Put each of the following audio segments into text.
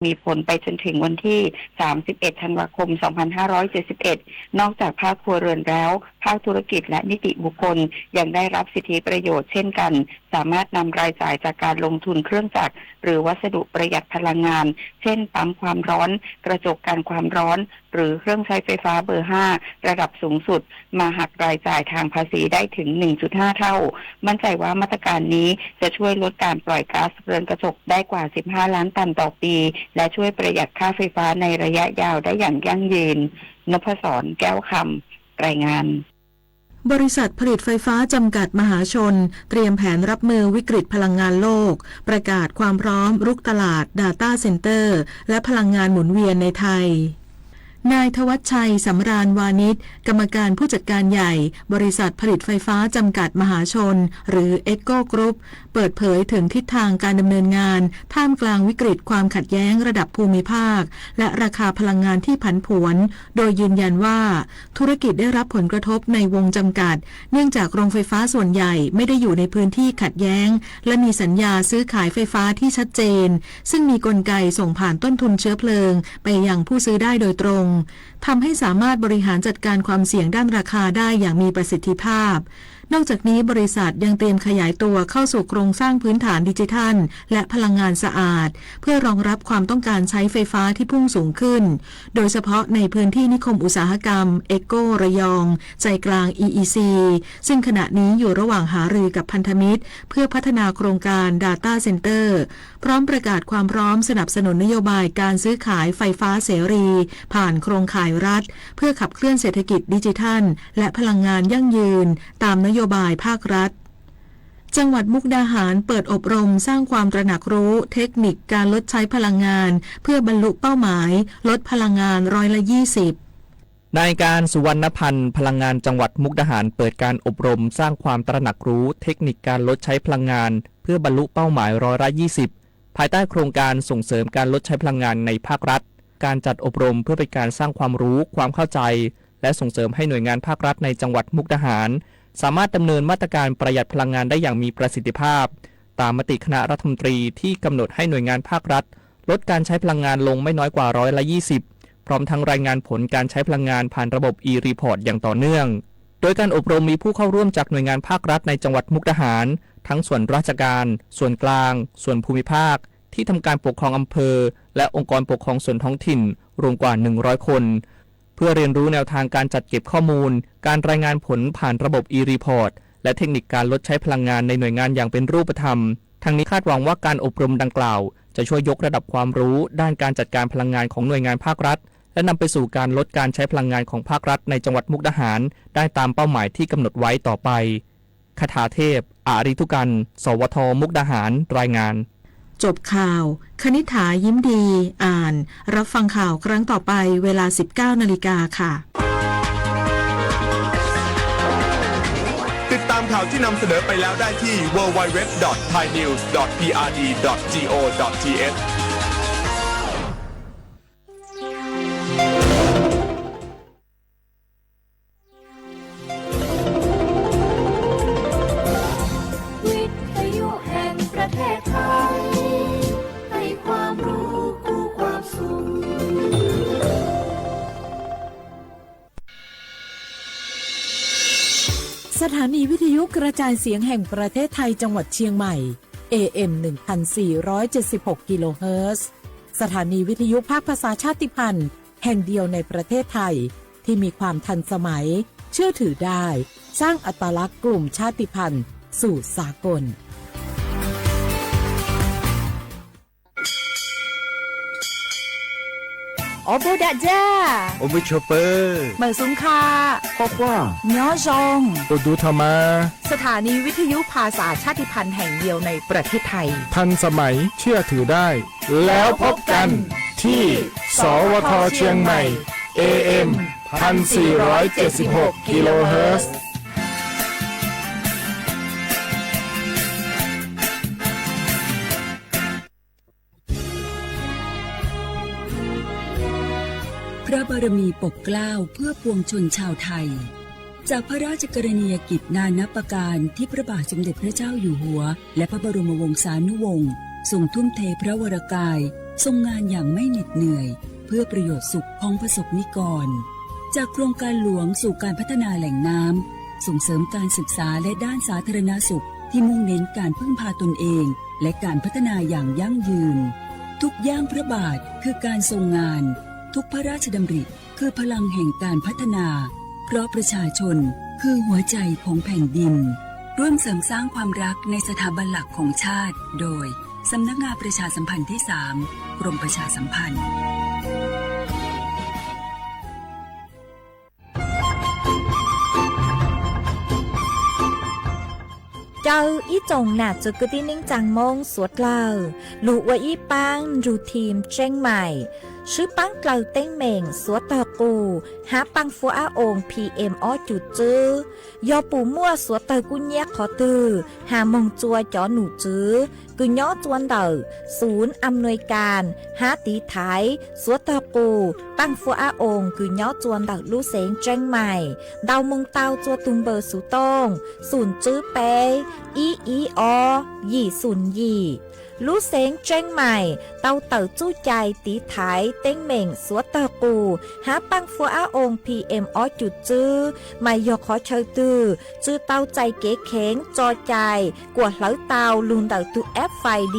มีผลไปจนถึงวันที่ สามสิบเอ็ด ธันวาคม สองพันห้าร้อยเจ็ดสิบเอ็ด นอกจากภาคครัวเรือนแล้ว ภาคธุรกิจและนิติบุคคลยังได้รับสิทธิประโยชน์เช่นกัน สามารถนำรายจ่ายจากการลงทุนเครื่องจักร หรือวัสดุประหยัดพลังงาน เช่นปั๊มความร้อน กระจกกันความร้อน หรือเครื่องใช้ไฟฟ้าเบอร์ ห้า ระดับสูงสุด มาหักรายจ่ายทางภาษีได้ถึง หนึ่งจุดห้า เท่า มั่นใจว่ามาตรการนี้จะช่วยลดการปล่อยก๊าซเรือนกระจกได้กว่า สิบห้า ล้านตันต่อปี และช่วยประหยัดค่าไฟฟ้าในระยะยาวได้อย่างยั่งยืน นพศร แก้วคำ รายงาน บริษัทผลิตไฟฟ้าจำกัดมหาชน เตรียมแผนรับมือวิกฤตพลังงานโลก ประกาศความพร้อมรุกตลาด Data Center และพลังงานหมุนเวียนในไทย นายธวัชชัย สำราญวานิช กรรมการผู้จัดการใหญ่ บริษัทผลิตไฟฟ้าจำกัดมหาชน หรือ Eco Group เปิดเผยถึงทิศทางการดำเนินงาน ท่ามกลางวิกฤตความขัดแย้งระดับภูมิภาค และราคาพลังงานที่ผันผวน โดยยืนยันว่า ธุรกิจได้รับผลกระทบในวงจำกัด เนื่องจากโรงไฟฟ้าส่วนใหญ่ไม่ได้อยู่ในพื้นที่ขัดแย้ง และมีสัญญาซื้อขายไฟฟ้าที่ชัดเจน ซึ่งมีกลไกส่งผ่านต้นทุนเชื้อเพลิงไปยังผู้ซื้อได้โดยตรง ทำให้สามารถบริหารจัดการความเสี่ยงด้านราคาได้อย่างมีประสิทธิภาพ นอกจากนี้บริษัทยังเตรียมขยายตัวเข้าสู่โครงสร้างพื้นฐานดิจิทัล และพลังงานสะอาด เพื่อรองรับความต้องการใช้ไฟฟ้าที่พุ่งสูงขึ้น โดยเฉพาะในพื้นที่นิคมอุตสาหกรรม Eco ระยอง ใจกลาง อี อี ซี ซึ่งขณะนี้อยู่ระหว่างหารือกับพันธมิตร เพื่อพัฒนาโครงการ Data Center พร้อมประกาศความพร้อมสนับสนุนนโยบายการซื้อขายไฟฟ้าเสรี ผ่านโครงข่ายรัฐ เพื่อขับเคลื่อนเศรษฐกิจดิจิทัล และพลังงานยั่งยืน ตามนโยบายภาครัฐ จังหวัดมุกดาหารเปิดอบรมสร้างความตระหนักรู้เทคนิคการลดใช้พลังงาน เพื่อบรรลุเป้าหมายลดพลังงานร้อยละยี่สิบ นายการสุวรรณพันธ์ พลังงานจังหวัดมุกดาหารเปิดการอบรมสร้างความตระหนักรู้เทคนิคการลดใช้พลังงาน เพื่อบรรลุเป้าหมายร้อยละยี่สิบ ภายใต้โครงการส่งเสริมการลดใช้พลังงานในภาครัฐ การจัดอบรมเพื่อเป็นการสร้างความรู้ความเข้าใจ และส่งเสริมให้หน่วยงานภาครัฐในจังหวัดมุกดาหาร สามารถดำเนินมาตรการประหยัดพลังงานได้อย่างมีประสิทธิภาพ ตามมติคณะรัฐมนตรีที่กำหนดให้หน่วยงานภาครัฐ ลดการใช้พลังงานลงไม่น้อยกว่าร้อยละยี่สิบ พร้อมทั้งรายงานผลการใช้พลังงานผ่านระบบ e-report อย่างต่อเนื่อง โดยการอบรมมีผู้เข้าร่วมจากหน่วยงานภาครัฐในจังหวัดมุกดาหาร ทั้งส่วนราชการ ส่วนกลาง ส่วนภูมิภาค ที่ทำการปกครองอำเภอ และองค์กรปกครองส่วนท้องถิ่น รวมกว่า หนึ่งร้อย คน เพื่อเรียนรู้แนวทางการจัดเก็บข้อมูล การรายงานผลผ่านระบบ e-report และเทคนิคการลดใช้พลังงานในหน่วยงานอย่างเป็นรูปธรรม ทั้งนี้คาดหวังว่าการอบรมดังกล่าว จะช่วยยกระดับความรู้ด้านการจัดการพลังงานของหน่วยงานภาครัฐ และนำไปสู่การลดการใช้พลังงานของภาครัฐในจังหวัดมุกดาหาร ได้ตามเป้าหมายที่กำหนดไว้ต่อไป คาถาเทพ อาริทุกัน สวท มุกดาหาร รายงาน จบข่าว คณิษฐา ยิ้มดี อ่าน รับฟังข่าวครั้งต่อไป เวลา สิบเก้า นาฬิกาค่ะ ติดตามข่าวที่นำเสนอไปแล้วได้ที่ ดับเบิลยู ดับเบิลยู ดับเบิลยู ดอท ไทยนิวส์ ดอท พีอาร์ดี ดอท จี โอ ดอท ที เอช วิทยุแห่งประเทศไทย ให้ความรู้คู่ความสุข สถานีวิทยุกระจายเสียงแห่งประเทศไทยจังหวัดเชียงใหม่ เอ เอ็ม หนึ่งพันสี่ร้อยเจ็ดสิบหก กิโลเฮิรตซ์ สถานีวิทยุภาคภาษาชาติพันธุ์แห่งเดียวในประเทศไทย ที่มีความทันสมัย เชื่อถือได้ สร้างอัตลักษณ์กลุ่มชาติพันธุ์สู่สากล Ua puag dam ja, ua mus tshua pw, mawm xub kha, quaj quaj, nyob zoo, ua du tho mas. สถานีวิทยุภาษาชาติพันธุ์แห่งเดียวในประเทศไทย ทันสมัย เชื่อถือได้ แล้วพบกันที่ สวท เชียงใหม่ เอ เอ็ม พันสี่ร้อยเจ็ดสิบหก กิโลเฮิรตซ์ พระบารมีปกเกล้าเพื่อปวงชนชาวไทย จากพระราชกรณียกิจนานับประการที่พระบาทสมเด็จพระเจ้าอยู่หัว และพระบรมวงศานุวงศ์ทรงทุ่มเทพระวรกาย ทรงงานอย่างไม่เหน็ดเหนื่อย เพื่อประโยชน์สุขของประสบนิกร จากโครงการหลวงสู่การพัฒนาแหล่งน้ำ ส่งเสริมการศึกษาและด้านสาธารณสุข ที่มุ่งเน้นการพึ่งพาตนเอง และการพัฒนาอย่างยั่งยืน ทุกย่างพระบาทคือการทรงงาน ทุกพระราชดำริคือพลังแห่งการพัฒนา เพราะประชาชนคือหัวใจของแผ่นดิน ร่วมเสริมสร้างความรักในสถาบันหลักของชาติ โดย สำนักงานประชาสัมพันธ์ที่ สาม กรมประชาสัมพันธ์ Caw ib tsoom nam txwv kwv tij neej tsaa Moob suav dlawg lug ua ib paab nrug team Tseeb Maim, swb paab dlawg teeb meem suav tawg qus hab paaj fuab ab oos P M ob cum tswb. Yog pum muaj suav tawg kub nyab qhov twg has moog tsua cov num tswv kws nyob tsua ntawm Xub Am Nuij Kaas hab tiv thaiv suav tawg qus paaj fuab ab oos kws nyob tsua ntawm lub xeev Tseeb Maim, ntaus moog tau tsua tug npawb xuv tooj xoom tswb peb ib ib ob yim xoom yim. Lub xeev Tseeb Maim tau tawm txuj cai tiv thaiv teeb meem suav tawg qus hab paaj fuab ab oos P M ob cum tswb, mas yog qhov chaw twg tsi tau txais kev kheev tso cai kuas hlawv tau lug ntawm tug F F I D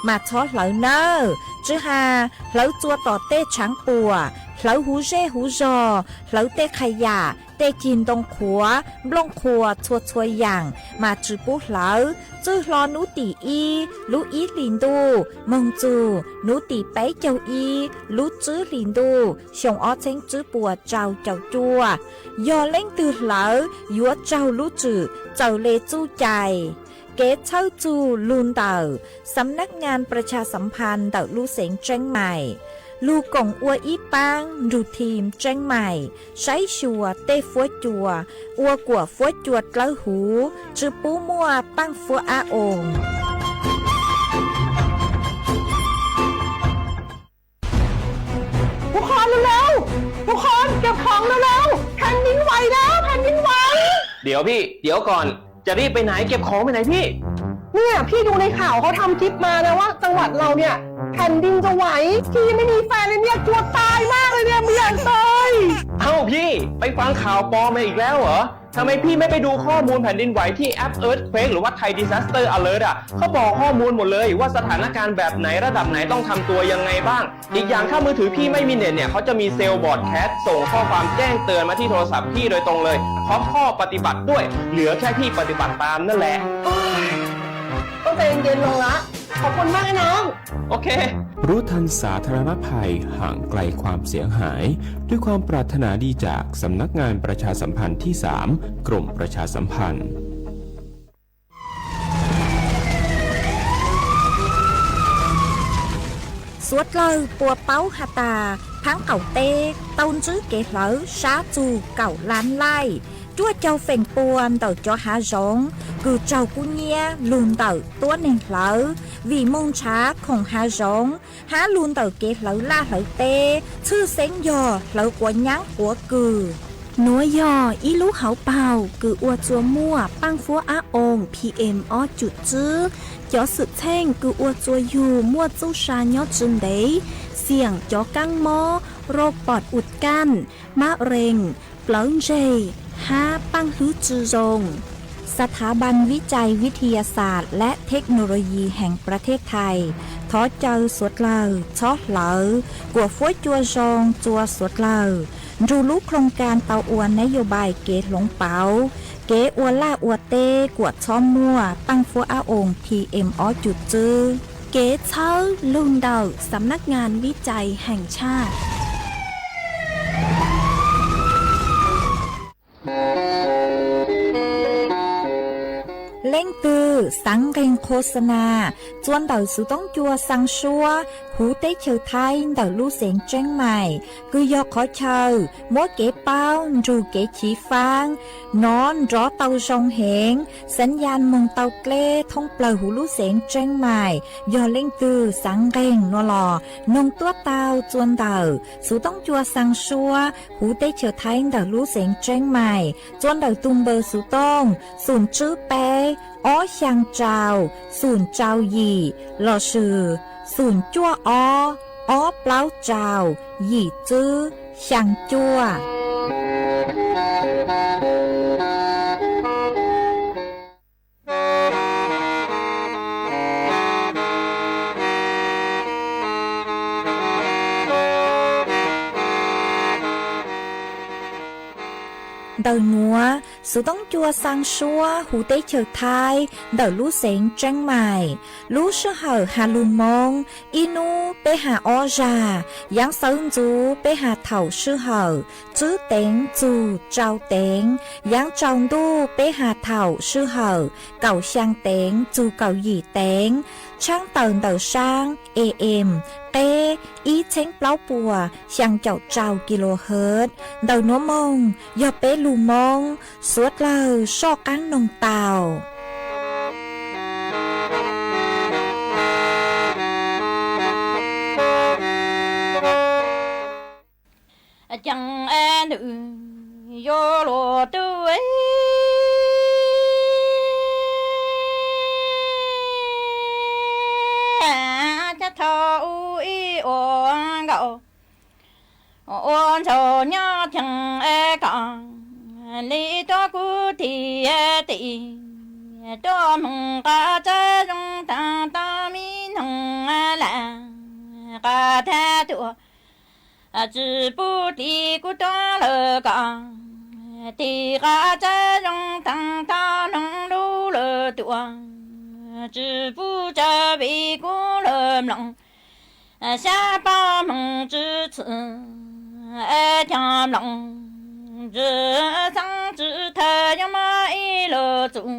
mas txhob hlawv nawb. Tsi has hlawv tsua tom tej tshaav puam, hlawv huv zej huv zog, hlawv tej qha yam, tej cig ntoo qhuav, nplooj qhuas txhua txhua yaam mas tsi pub hlawv. Txwj hlo nub tim ib lub ib hlis ntuj moog txug nub tim peb caug ib lub tswb hlis ntuj xyoo ob txheeb tswb puas rau caum cuaj, yog leej twg hlawv yuav raug lub tswm txawm le txuj cai. Kev txhawb txug lug ntawm Xam Nab Nyaas Pras Tshas Xam Phas ntawm lub xeev Tseeb Maim, lug koom ua ib paab nrug team Tseeb Maim saib xyuas tej fuab cua ua kuas fuab cua dlawb huv tsi pub muaj paaj fuab ab oos. ทุกคนเร็วๆ ทุกคนเก็บของเร็วๆ แผ่นดินไหวแล้ว แผ่นดินไหว เดี๋ยวพี่ เดี๋ยวก่อน จะรีบไปไหน เก็บของไปไหนพี่ เนี่ยพี่ดูในข่าวเขาทำคลิปมานะว่าจังหวัดเราเนี่ยแผ่นดินจะไหว พี่ยังไม่มีแฟนเลยเนี่ยกลัวตายมากเลยเนี่ยไม่อยากตาย เอ้าพี่ ไปฟังข่าวปลอมมาอีกแล้วเหรอ ทำไมพี่ไม่ไปดูข้อมูลแผ่นดินไหวที่แอป Earthquake หรือว่า Thai Disaster Alert อ่ะ เขาบอกข้อมูลหมดเลยว่าสถานการณ์แบบไหนระดับไหนต้องทำตัวยังไงบ้าง อีกอย่างถ้ามือถือพี่ไม่มีเน็ตเนี่ย เขาจะมีเซลล์ broadcast ส่งข้อความแจ้งเตือนมาที่โทรศัพท์พี่โดยตรงเลย พร้อมข้อปฏิบัติด้วย เหลือแค่พี่ปฏิบัติตามนั่นแหละ โอ๊ย ต้องใจเย็นๆ ลงละ ขอบคุณมากนะน้อง โอเค รู้ทันสาธารณภัย ห่างไกลความเสียหาย ด้วยความปรารถนาดีจากสำนักงานประชาสัมพันธ์ที่ สาม กรมประชาสัมพันธ์ Suav dlawg puas paub has tas, thaab qaum teb tau ntsib kev hlawv sab txug kaum lab laij, cuaj caug feem pua ntawm cov hav zoov kws raug kub nyiab lug ntawm tuab neeg hlawv, vim moog nrhav khoom hav zoov hab lug ntawm kev hlawv laj hlawv teb, tshwj xeeb yog hlawv quav nyaab quav kws. Nuav yog ib lub hauv paug kws ua tsua muaj paaj fuab ab oos P M ob cum tswb. Cov xwm txheej kws ua tsua yug muaj txuj sa nyob tsi ntev, xiam cov kaab mob, rau pom ua kaj, mab rees, plawv ntseg, hab paaj hlwb tsi zoo. สถาบันวิจัยวิทยาศาสตร์และเทคโนโลยีแห่งประเทศไทย thov caw suav dlawg txhob hlawv, kuas fuab cua zoo tsua suav dlawg, nrug lub โครงการ tau ua นโยบาย kev hloov pauv, kev ua laj ua teb kuas txhob muaj paaj fuab ab oos P M ob cum tswb. Kev txhawb lug ntawm สำนักงานวิจัยแห่งชาติ Leej twg xaav nqeeg โฆษณา tsua ntawm xuv toob cua xaa suab huv teb chaws Thaib ntawm lub xeev Tseeb Maim, kws yog qhov chaw muab kev paub nrug kev chiv faab nov nrov tau zoo heev, xaav yaj moog tau dleb thoob plawg huv lub xeev Tseeb Maim. Yog leej twg xaav nqeeg nuav los noog tuab tau tsua ntawm xuv toob cua xaa suab huv teb chaws Thaib ntawm lub xeev Tseeb Maim, tsua ntawm tug npawb xuv tooj xoom tswb peb ob xyaa rau xoom rau yim lossis Xoom cuaj ob, ob plaub rau, yim tswb, xyaa cuaj. Ntawm nuav, Xuv Toob Cua xaa suab hu teb chaws Thaib ntawm lub xeev Tseeb Maim. Lub sij hawm has lug Moob, ib nub peb has ob zag, yaav sawv ntxuv peb has thaum sij hawm tswb teev txug rau teev, yaav tsaus ntuj peb has thaum sij hawm kaum xyaa teev txug kaum yim teev, tshaab tawm ntawm saab A M qeb ib txheeb plaub puas xyaa caum rau kilohertz. Ntawm nuav moog yog peb lug Moob, suav dlawg soj qaab noog tau. Ceeb ntws yuav luag tub, cab tho ub ib ua nkaus, ua ntsaug nyob cheem es kom li tuab kub tim tim, tuaj moog qab txawb zoo taag tau mi noog lam qab tag tuaj. Tsi pub dim kuv tuab lawm kom tim qab txawb zoo taag tau noog lub lawm tuaj. Tsi pub tsaws vim kuv lawm mloog, xyab paub moog tsi txhwm es cog mloog. Tsi xeeb tsi thawj yuav muaj ib lwm txuj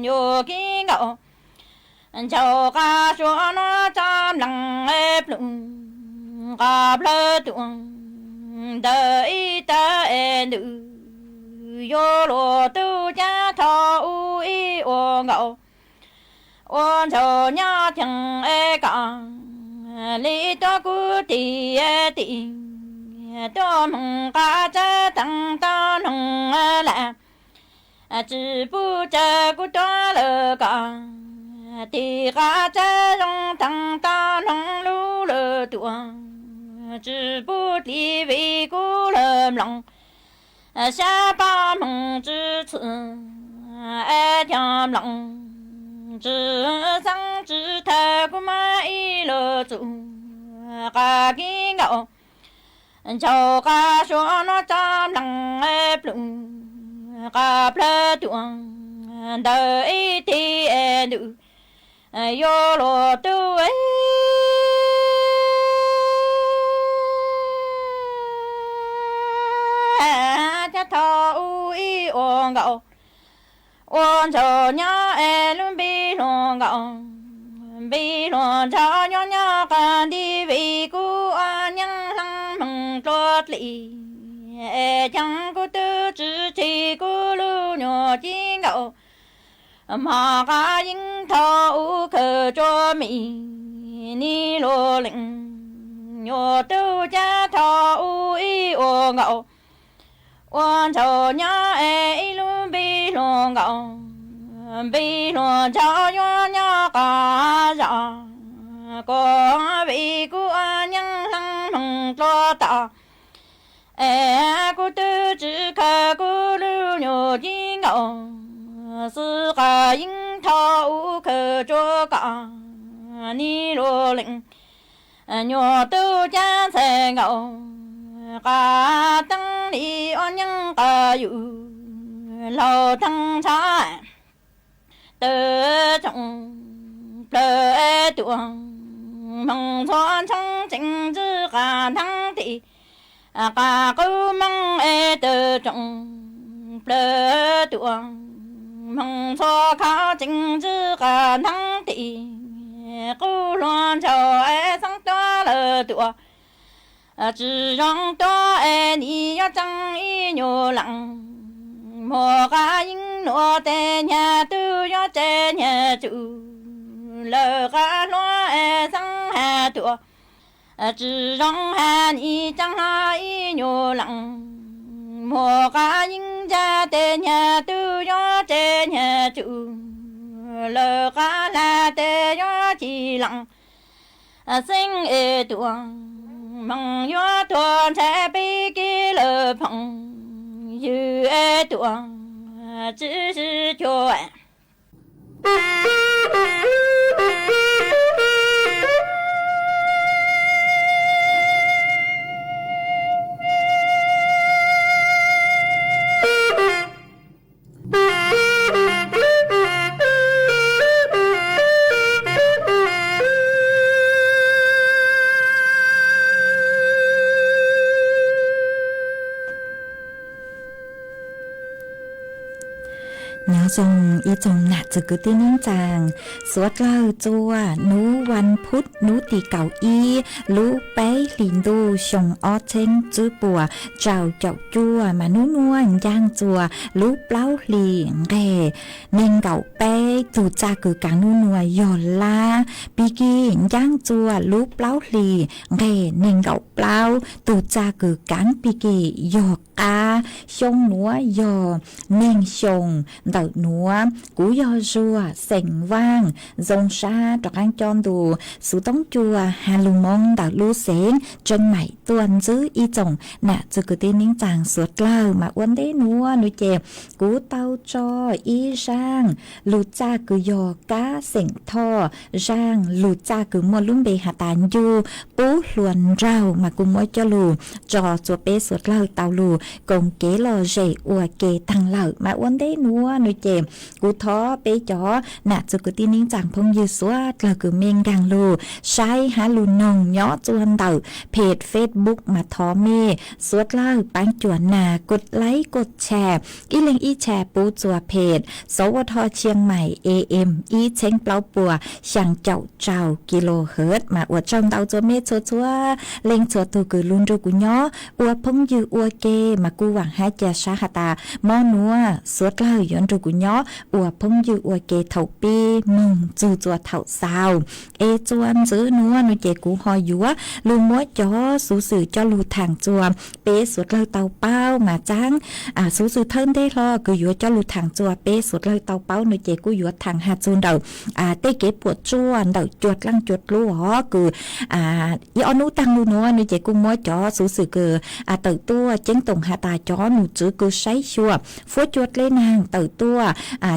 nyuam kib nkaus, ncaug qab suav nuav tso mloog es plum qab plawg tuaj. Ntawm ib tawg es ntws yuav luag tub, cab tho ub ib ua nkaus, ua ntsaug nyob cheem es kom li tuab kub tim tim, tuaj moog qab txawb taag tau noog lam. Tsi pub tsaws kuv tuab lawm kom tim qab txawb zoo taag tau noog lub lawm tuaj. Tsi pub dim vim kuv lawm mloog, xyab paub moog tsi txhwm es cog mloog. Tsi xeeb tsi thawj kuv muaj ib lwm txuj qab kib nkaus, ncaug qab suav nuav tso mloog es plum qab plawg tuaj. Ntawm ib teg es ntws yuav luag tub, cab tho ub ib ua nkaus, ua ntsaug nyob es lub npib hluas nkaus. Npib hluas ntxhov yuav nyob qab nti vim kuv ua nyeeb hleev moog dlua dlim, es ceeb kuv tub tsi txhim kuv lub nyuam kib nkaus. Mog qab yeeb tho ub khawm tsua mi ni lua leej, nyuam tub cab tho ub ib ua nkaus, ua ntsaug nyob es ib lub npib hluas nkaus. Npib hluas ntxhov yuav nyob qab zos, kuv vim kuv ua nyeeb hleev moog dlua tom, es kuv tub tsi khawm kuv lub nyuam kib nkaus. Xwb qab yeeb tho ub khawm tsua kom ni lua leej, nyuam tub cab ntxhais nkaus. Qab teeb li ua nyeeb qab yus laug teeb ntxhov, tawm tsoom plawg tuaj, moog ntxhua ntshoob tseem ntswj qab ntaab tim. Qab qub moog es tawm tsoom plawg tuaj, moog ntxhua khov tseem ntswj qab ntaab tim. Qub hluas ntxhov es xeeb tuab lawm tuaj, tsi zoo tuab es nim yuav tseeb ib nyuag leej. Muag qab yeeb nuav tes nyag tub yuav tse nyag tsum, lawv qab hluas es xeeb has tuaj, tsi zoo has nim tseeb hlo ib nyuag leej. Muag qab yeeb ntsa tes nyag tub yuav tse nyag tsum, lawv qab hla tes yuav ci leej. Xeeb es tuaj, moog yuav tuaj ntshai peb kev lawm phooj ywg es tuaj, tsis cuag Nyob zoo ib tsoom nam txwv kwv tij neej tsaa, suav dlawg txua nub vas phuv nub tim kaum ib lub peb hlis ntuj xyoo ob txheeb tswb puas rau caum cuaj mas nub nuav ncaaj txua lub plaub hlis nqeg neeg nkaum peb, tug txaj kws kaav nub nuav yog lab. Pig kig ncaaj txua lub plaub hlis nqeg neeg nkaum plaub, tug txaj kws kaav pig kig yog qab. Xyoo nuav yog neeg xyoo ntawm nuav. Kuv yog Zuag xeem Vaaj, zoo sab rov qaab coj ntu xuv toob cua ha lug Moob ntawm lub xeev Tseem Maim tuaj ntsib ib tsoom nam txwv kwv tij neej tsaa suav dlawg mas ua ntej nuav nuav ces kuv tau tso ib zaaj lug txaj kws yog kab xeem Thoj, zaaj lug txaj kws muaj lub npe has tas Ncu Pub Hlua Nraug mas kuv muab coj lug tso txua peb suav dlawg tau lug koom kev lom zem ua ke taag lawm mas ua ntej nuav nuav ces kuv thov peb cov nam txwv kwv tij neej tsaa phooj ywg suav dlawg kws mej nkaag lug saib hab lug noog nyob txua ntawm peg Facebook mas thov mej suav dlawg paab cuam nas kua laib kua tshas, ib leeg ib tshas pub txua peg Sov Ua Dho Chiang Mai A M ib txheeb plaub puas xyaa caum rau kilohertz mas ua tsaug ntau txua mej txhua txhua leej txhua tug kws lug nrug kuv nyob ua phooj ywg ua ke mas kuv vaam hab ca sab has tas mob nuav suav dlawg yuav nrug kuv nyob ua phooj ywg ua ke thaum pib moog txug txua thaum xaus. Es txua ntxiv nuav nuav ces kuv ho yuav lug muab cov xuv xwm coj lug thaam txua peb suav dlawg tau paub mas txaab xuv xwm thawj ntej hlo kws yuav coj lug thaam txua peb suav dlawg tau paub nuav ces kuj yuav thaam has txug ntawm tej kev puam tsuaj ntawm cua dlaaj cua dlub os kws ib ob nub taag lug nuav nuav ces kuj muab cov xuv xwm kws tawm tuaj ceeb toom has tas cov num tswv kws saib xyuas fuab cua dleb naag tawm tuaj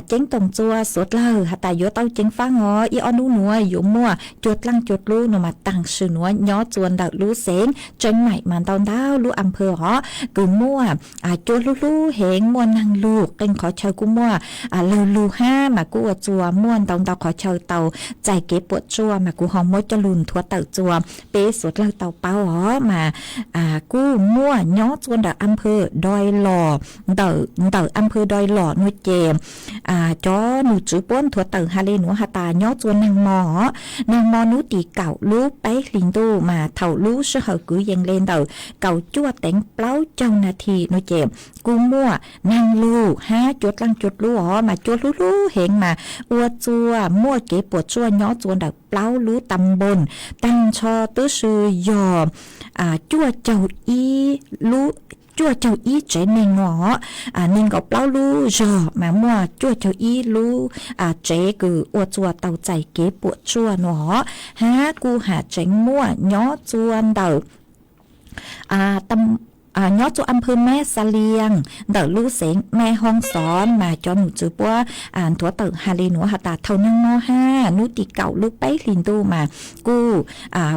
ceeb toom txua suav dlawg has tas yuav tau ceev faab os, ib ob nub nuav yuav muaj cua dlaaj cua dlub nuav mas taag sim nuav nyob txua ntawm lub xeev Tseem Maim mas ntau ntau lub am pha os kws muaj cua hlub hlub heev, muaj naag lug, qee qhov chaw kuj muaj lawg lug hab mas kuj ua txua muaj ntau ntau qhov chaw tau txais kev puam tsuaj mas kuv ho muab coj lug nthuav tawm txua peb suav dlawg tau paub os mas kuj muaj nyob txua ntawm am pha Doi Los, ntawm am pha Doi Los nuav ces cov num tswv puab nthuav tawm has le nuav has tas nyob txua naag mo os, naag mo nub tim kaum lub peb hlis ntuj mas thaum lub sij hawm kwv yees le ntawm kaum cuaj teev plaub caug nas this nuav ces kuj muaj naag lug hab cua dlaaj cua dlub os mas cua hlub hlub heev mas ua txua muaj kev puam tsuaj nyob txua ntawm plaub lub tam npoos, taag nrho twb sis yog cuaj caug ib lub, cuaj caug ib tsev neeg nuav os, neeg nkaum plaub lub zog mas muaj cuaj caug ib lub tsev kws ua txua tau txais kev puam tsuaj nuav os, hab kuj has tseev muaj nyob txua ntawm nyob txua am pha Meb Xa Lias ntawm lub xeev Meb Hoob Xov mas cov num tswv puab nthuav tawm has le nuav has tas thaum naag mo hab nub tim kaum lub peb hlis ntuj mas kuj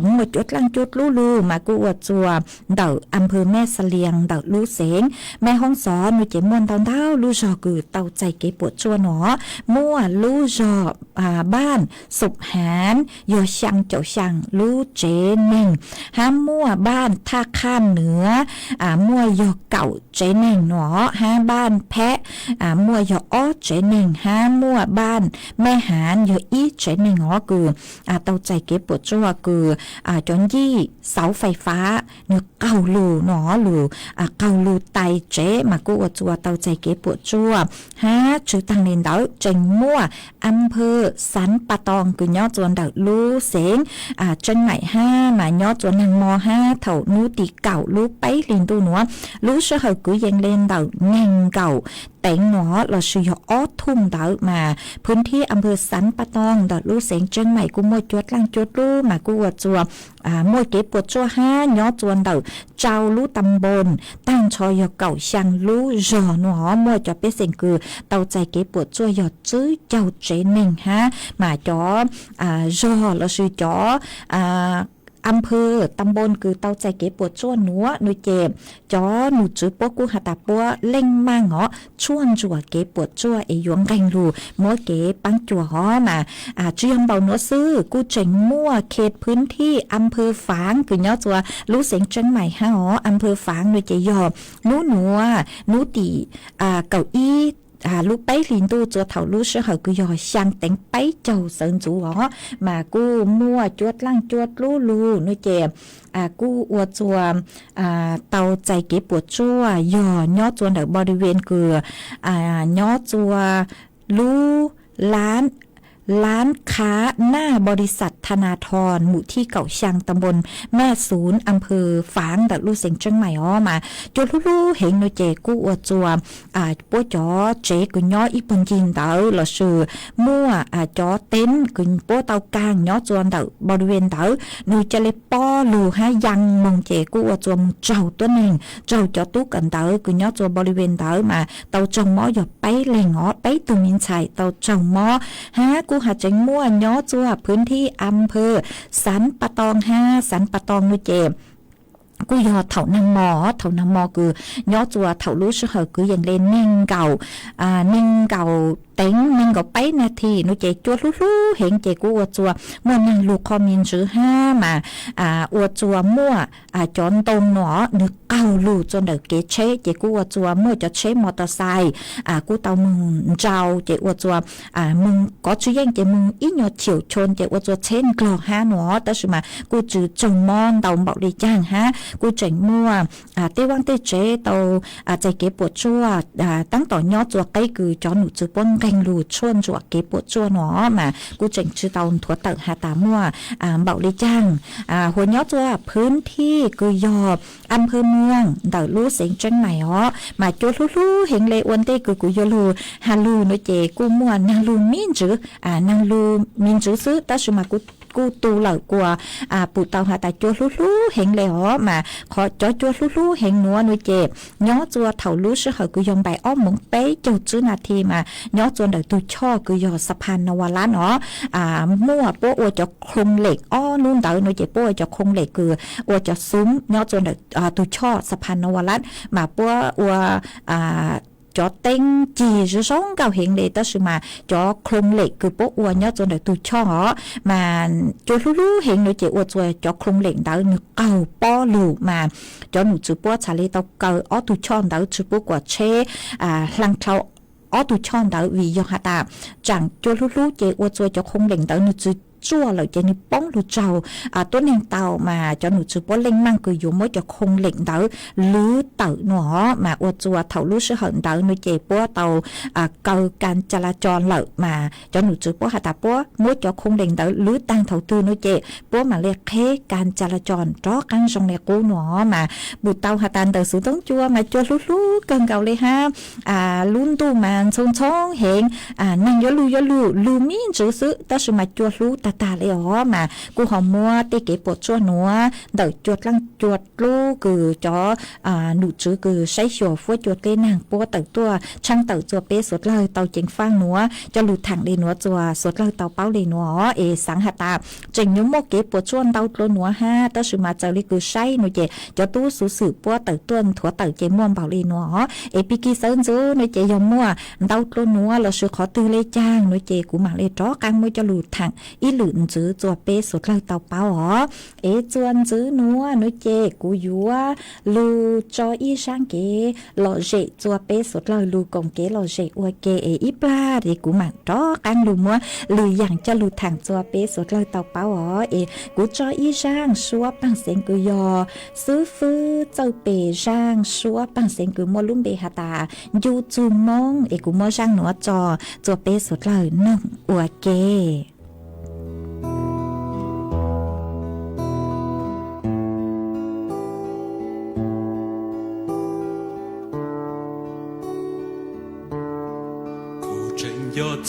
muaj cua dlaaj cua dlub lug mas kuj ua txua ntawm am pha Meb Xa Lias ntawm lub xeev Meb Hoob Xov nuav ces muaj ntau ntau lub zog kws tau txais kev puam tsuaj nuav os, muaj lub zog Npaaj Xum Haav yog xyaa caum xyaa lub tsev neeg, hab muaj Npaaj Thaj Qhaj Nuav muaj yog kaum tsev neeg nuav os, hab Npaaj Phem muaj yog ob tsev neeg, hab muaj Npaaj Meb Haav yog ib tsev neeg os kws tau txais kev puam tsuaj kws cov ncij xauv fais fav nwg qaug lug nuav os, lug qaug lug tais tsev mas kuj ua txua tau txais kev puam tsuaj. Hab tswv taag le ntawd tseem muaj am pha Xaav Pa Too kws nyob txua ntawm lub xeev Tseem Maim hab mas nyob txua naag mo hab thaum nub tim kaum lub peb hlis ntuj nuav, lub sij hawm kwv yees le ntawm neeg nkaum teev nuav lossis yog ob thum ntawd mas phwv thib am phawv Xav Pas Toog ntawm lub xeev Tseeb Maim kuj muaj cuab dlaaj cuab dlub mas kuj ua txuas muaj kev puam tsuaj hab nyob txuas ntawm rau lub tas npoos taag nrho yog kaum xyaa lub zog nuav muaj cov pej xeem kws tau txais kev puam tsuaj yog tsib caug tsev neeg hab mas cov zog lossis cov am phawv tas npoos kws tau txais kev puam tsuaj nuav nua ces cov num tswv puab kuj has tas puab leej maaj os tshuaj ntsuam kev puam tsuaj es yuav nqeeg lug muab kev paab cuam os mas tsi yog npaum nuav xwb kuj tseem muaj khe phwv thib am phawv Faav kws nyob txuas lub xeev Tseeb Maim hab os. Am phawv Faav nua ces yog nub nuav nub tim kaum ib lub peb hlis ntuj txuas thaum lub sij hawm kws yog xyaa teev peb caug sawv ntxuv os mas kuj muaj cuab dlaaj cuab dlub lug nua ces kuj ua txuas tau txais kev puam tsuaj yog nyob txuas ntawm npau di ven kws nyob txuas lub lab khav naj npau di xas Tha Na Thos mus thib kaum xyaa tas npoos Maj Xum am phawv Faav ntawm lub xeev Tseeb Maim os mas cuab hlub hlub heev nua ces kuj ua txuas puab cov tsev kws nyob ib puag ncig ntawd lossis muaj cov teeb kws puab tau kaag nyob txuas ntawm npau di ven ntawd nwg ca le pob lug hab yaa moog ces kuj ua txuas moog raug tuab neeg raug cov tub kawm ntawv kws nyob txuas npau di ven ntawd mas tau raug mob yog peb leeg os, peb tug me ntxhais tau raug mob hab kuj has tseem muaj nyob txuas phwv thib am phawv Xav Pas Toog hab Xav Pas Toog nua ces kuj yog thaum nag mo, thaum nag mo kws nyob txuas thaum lub sij hawm kwv yees le neeg nkaum neeg nkaum teev neeg nkaum peb nas this nua ces cuab hlub hlub heev ces kuj ua txuas muaj naag lug qhov me ntswv hab mas ua txuas muaj cov ntoo nuav nwg qaug lug txuas ntawm kev tsheb ces kuj ua txuas muaj cov tsheb mos tos xais kuj tau moog nrau ces ua txuas moog kov tsi yeej ces moog ib nyuas chim choo ces ua txuas tsheb ndlog hab nuav tab sis mas kuj tsi raug mob ntau npaum le caag hab kuj tseem muaj tej vaaj tej tsev tau txais kev puam tsuaj taab tom nyob txuas qeb kws cov num tswv puab nqeeg lug tshuaj ntsuam kev puam tsuaj nuav mas kuj tseem tsi tau nthuav tawm has tas muaj npaum le caag. Huas nyob txuas phwv thib kws yog am phawv Muas ntawm lub xeev Tseeb Maim os mas cuab hlub hlub heev le ua ntej kws kuv yuav lug has lug nua ces kuj muaj naag lug me ntswv, naag lug me ntswv xwb tab sis mas kuj tu lawm kuas pum tau has tas cuab hlub hlub heev le os mas qhov cov cuab hlub hlub heev nuav nua ces nyob txuas thaum lub sij hawm kws yog npaum ob moos peb caug tsib nas this mas nyob txuas ntawm tug choj kws yog Xas Phas Nau Vas Lab os muaj puab ua cov khoo lem ob nub ntawd nua ces puab ua cov khoo lem kws ua cov xum nyob txuas ntawm tug choj Xas Phas Nau Vas Lab mas puab ua cov teeb cig zoo zoo nkauj heev le tab sis mas cov khoo lem kws puab ua nyob txuas ntawm tug choj os mas cuab hlub hlub heev nua ces ua txuas cov khoo lem ntawd nwg qaug pob lug mas cov num tswv puab txhad le tau kaw ob tug choj ntawd tsi pub kuas tsheb hla dlhau ob tug choj ntawd vim yog has tas tsaam cuab hlub hlub ces ua txuas cov khoo lem ntawd nwg tsi tsuaj lawm ces nwg poob lug raug tuab neeg tau mas cov num tswv puab leej maaj kws yuav muab cov khoo lem ntawd lwv tawm nua os mas ua txuas thaum lub sij hawm ntawd nua ces puab tau kaw kas ca la co lawm mas cov num tswv puab has tas puab muab cov khoo lem ntawd lwv taag thaum twg nua ces puab maam le qheb kas ca la co rov qaab zoo le qub nua os mas pum tau has tas ntawm xwv toob cua mas cuab hlub hlub kawg nkaus le hab lub ntuj mas ntxhoo ntxhoo heev, neeg yuav lug yuav lug lug me ntswv xwb tab sis mas cuab hlub tag tag le os mas kuj ho muab tej kev puam tsuaj nuav ntawm cuab dlaaj cuab dlub kws cov num tswv kws saib xyuas fuab cua dleb naag puab tawm tuaj tshaaj tawm txuas peb suav dlawg tau ceev faaj nuav coj lug thaam le nuav txuas suav dlawg tau paub le nuav os es xaav has tas tseem yuav muaj kev puam tsuaj ntau dlua nuav hab tab sis mas txawm le kws saib nua ces cov tub xuv xwm puab tawm tuaj nthuav tawm ces muaj npaum le nuav os es pig kig sawv ntxuv nua ces yog muaj ntau dlua nuav lossis qhov twg le caag nua ces kuv maam le rov qaab muab coj lug thaam ib lwm ntxiv txuas peb suav dlawg tau paub os. Es txuas ntxiv nuav nua ces kuv yuav lug tso ib zaaj kev lom zem txuas peb suav dlawg lug koom kev lom zem ua ke es ib plag es kuv maam rov qaab lug muab lwm yaam coj lug thaam txuas peb suav dlawg tau paub os es kuv tso ib zaaj suab paag xeev kws yog xwb fwb txawj pes zaaj suab paag xeev kws muaj lub npe has tas Ncu Txug Moob es kuv muab zaaj nuav tso txuas peb suav dlawg noog ua ke. yog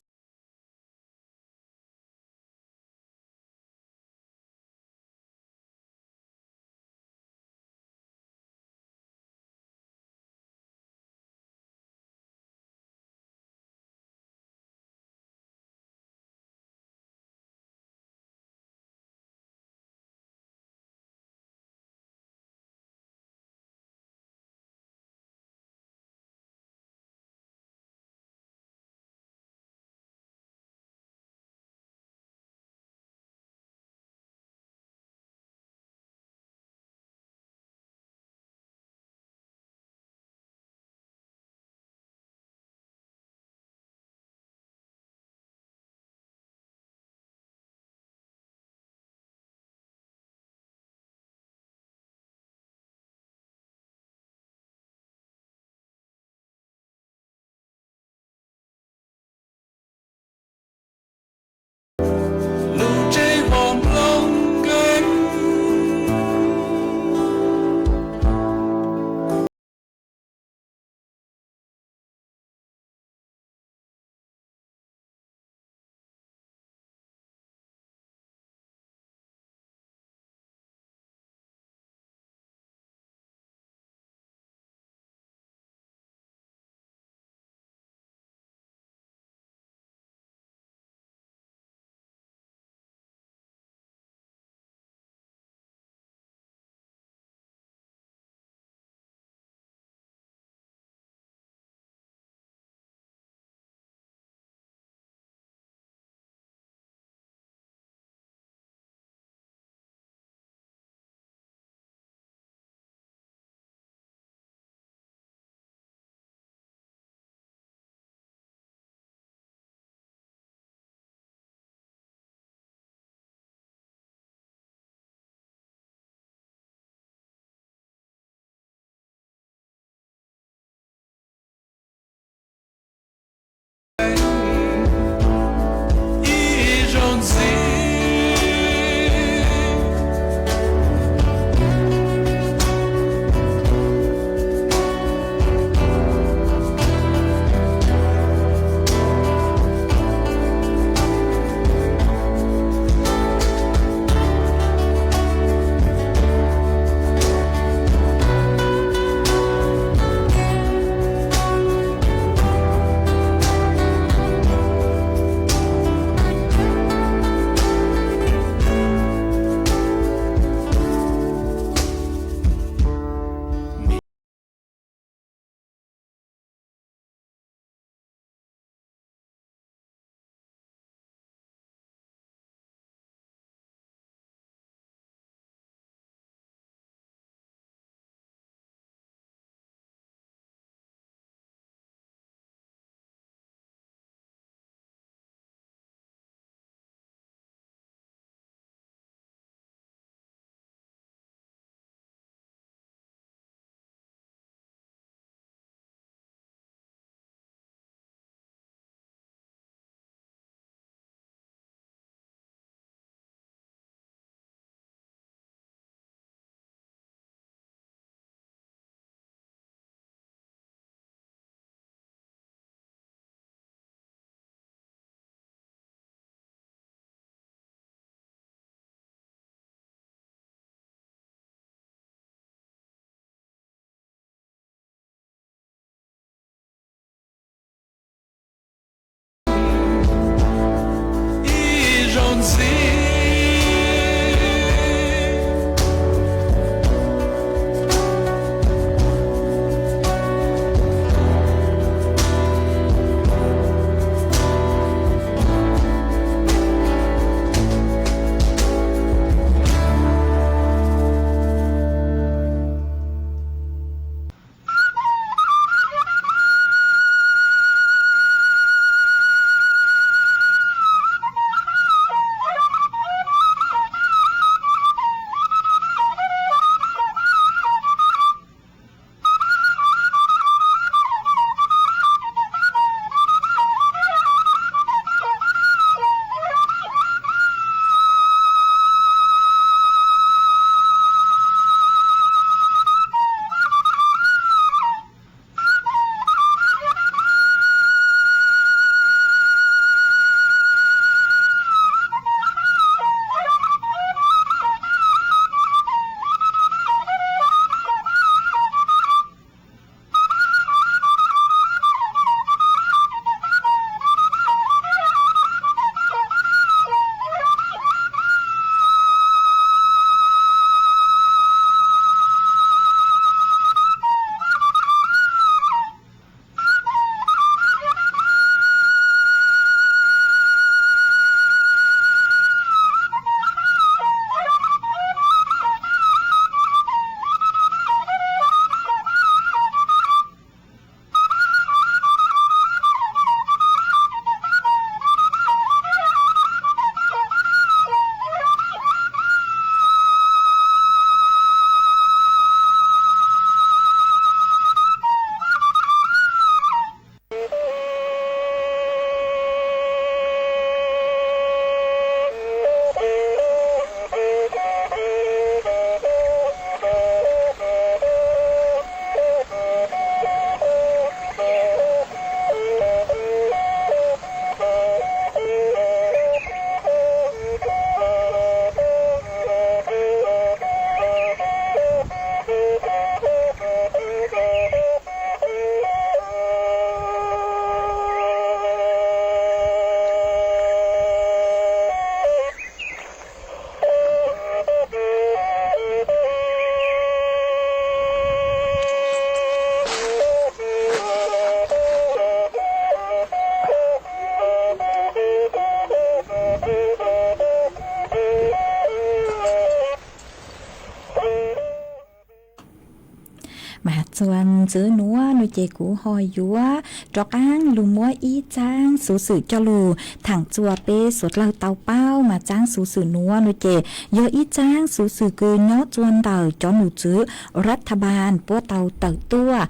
Mas txuas ntxiv nuav nuav ces kuv ho yuav rov qaab lug muab ib txaab xuv xwm coj lug thaam txuas peb suav dlawg tau paub. Mas txaab xuv xwm nuav nuav ces yog ib txaab xuv xwm kws nyob txuas ntawm cov num tswv rat tha npas puab tau tawm tuaj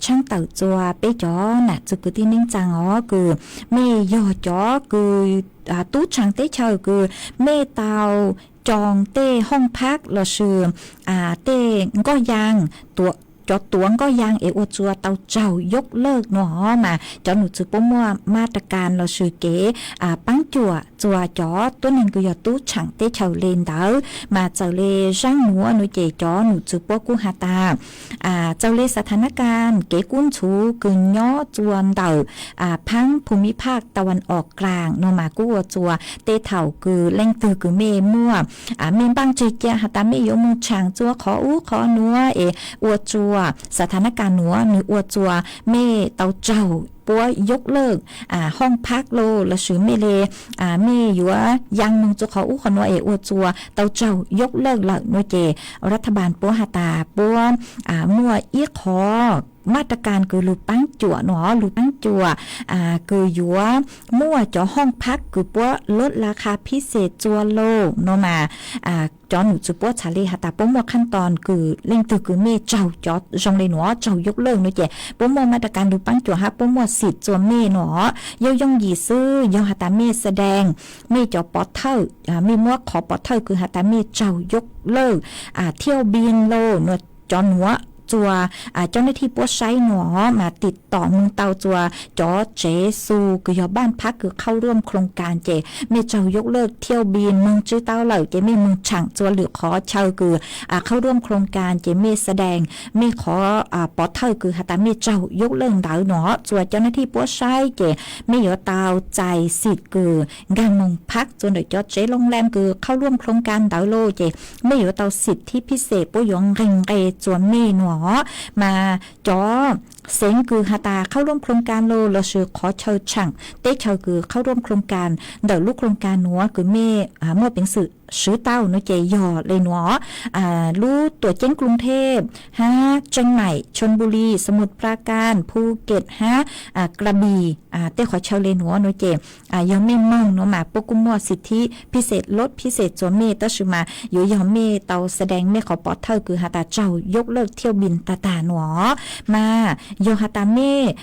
tshaab tawm txuas peb cov nam txwv kwv tij neej tsaa os, kws mej yog cov kws tub tshaam teb chaws kws mej tau coo tej hooj phab lossis tej nkoj yaa, cov tuav nkoj yaa es ua txuas tau tsaug yog lawj nuav os. Mas cov num tswv puab muaj mab ra kas lossis kev paab cuam txuas cov tuab neeg kws yog tub tshaam teb chaws le ntawd. Mas txawm le zaaj nuav nuav ces cov num tswv puab kuj has tas txawm le xa tha nab kas kev kub ntxhuv kws nyob txuas ntawm phaab phum mi phaj ta vas os klaas nuav mas kuj ua txuas tej thaum kws leej twg kws mej muaj mej npaaj tseg ca has tas mej yuav moog tshaam txuas qhov ub qhov nuav es ua txuas xa tha nab kas nuav nwg ua txuas mej tau tsaug puab yog lawj hooj phab lossis mej le mej yuav yaa moog txuas qhov ub qhov nuav es ua txuas tau tsaug yog lawj lawm nuav ces rat tha npas puab has tas puab muaj ib qhov mab ra kas kws lug paab cuam nuav os, lug paab cuam kws yuav muaj cov hooj phab kws puab lub la kha phib xes txuas lawm nuav mas cov num tswv puab txhad le has tas puab muaj khaj toos kws leej twg kws mej tsaug cov zoo le nuav tsaug yog lawj nuav ces puab muaj mab ra kas lug paab cuam hab puab muaj xim txuas mej nuav os. Yog yooj yim xwb yog has tas mej xa dees, mej cov pov thawj, mej muab qhov pov thawj kws has tas mej tsaug yog lawj thiaj npis lawm nuav cov nuav txuas cov nab thij puab saib nuav os mas tim tom moog tau txuas cov tsev xu kws yog npaaj phab kws qhauj ruam khoo kas ces mej tsaug yog lawj thiaj npis moog tsi tau lawm ces mej moog tshaam txuas lwm qhov chaw kws qhauj ruam khoo kas ces mej xa dees mej qhov pov thawj kws has tas mej tsaug yog lawj ntawd nuav txuas cov nab thij puab saib ces mej yuav tau txais xim kws nkaag moog phab txuas ntawm cov tsev loo lees kws qhauj ruam khoo kas ntawd lawm ces mej yuav tau xim thib phib xes puab yuav nqes nqes txuas mej nuav os. Mas cov xeev kws has tas qhauj ruam khoo kas lawm lossis qhov chaw tshaam teb chaws kws qhauj ruam khoo kas ntawm lub khoo kas nuav kws mej muaj peev xwm swv tau nuav ces yog le nuav os, lub Tuam Ceeb Kloos Thej hab Tseej Maim, Tshon Npu Li, Sa Mut Phra Kas, Phu Ket hab Kra Npis tej qhov chaw le nuav nuav ces yog mej moog nuav mas puab kuj muaj xim thib phib xes lub phib xes txuas mej tab sis mas yuav yog mej tau xa dees mej qhov pov thawj kws has tas tsaug yog lawj thiaj npis tag tag nuav os. Mas yog has tas mej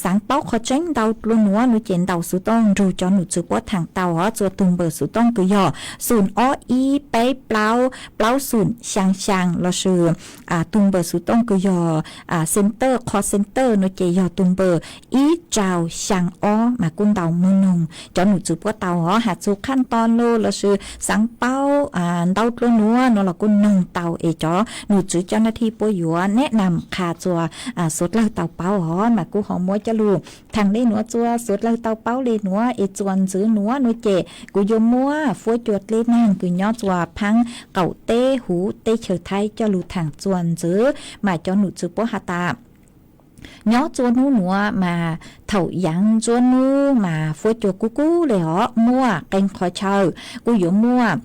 xaav paub qhov tseeb ntau dlua nuav nuav ces ntaus xuv tooj nrug cov num tswv puab thaam tau os txuas tug npawb xuv tooj kws yog xum ob ib peb plaub plaub xum xyaa xyaa lossis tug npawb xuv tooj kws yog center, call center nuav ces yog tug npawb ib rau xyaa ob mas kuj ntaus moog noog cov num tswv puab tau os. Has txug khaj toos lawm lossis xaav paub ntau dlua nuav nuav los kuj noog tau es cov num tswv cov nab thij puab yuav neb nam qha txuas suav dlawg tau paub os. Mas kuj ho muab coj lug thaam le nuav txuas suav dlawg tau paub le nuav es txuas ntxiv nuav nuav ces kuv yuav muab fuab cua dleb naag kws nyob txuas phaab qaum teb huv teb chaws Thaib coj lug thaam txuas ntxiv. Mas cov num tswv puab has tas nyob txuas nub nuav mas thaum yaav ntsuab nub mas fuab cua kub kub le os, muaj qee qhov chaw kuj yuav muaj